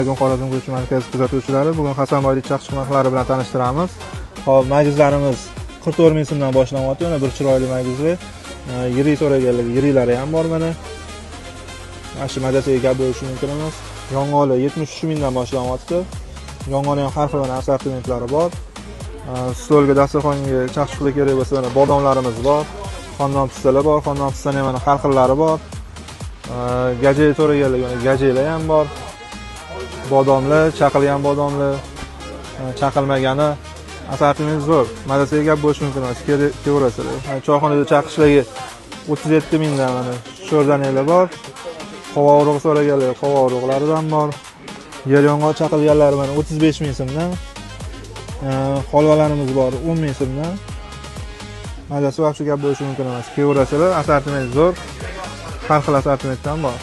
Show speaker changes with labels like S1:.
S1: Bugun Xorazm Go'sht markazi kuzatuvchilari bugun Hasanboylik chaqchiq narxlari bilan tanishtiramiz. Hop, magizlarimiz 44 ming so'mdan boshlanyapti. Mana bir chiroyli magizli. Yirik so'raganlar, yiriklari ham bor mana. Mana shu mazasiga gap bo'lishi mumkin emas. Yong'oqlar 73 mingdan boshlanyapti. Yong'oqning ham har xil mana assortimentlari bor. Stolga, dasturxonga chaqchiqlar kerak bo'lsa, mana bodomlarimiz bor. Xondon pistalar bor, xondon pistaning mana har xillari bor. Gajak so'raganlar, mana gajaklar ham bor. Bodomlar, chaqilgan bodomlar, chaqilmagani, assortiment zo'r. Mazasiga gap bo'lishi mumkin emas. Kelaverasizlar. Choyxonada chaqishlarga 37 mingdan mana sho'rdananglar bor. Qovoq urug'i so'raganlar, qovoq urug'laridan bor. Yer yong'oq chaqilganlari mana 35 ming so'mdan. Holvalarimiz bor 10 ming so'mdan. Mazasi вообще gap bo'lishi mumkin emas. Kelaverasizlar, assortiment zo'r. Har xil assortimentdan bor.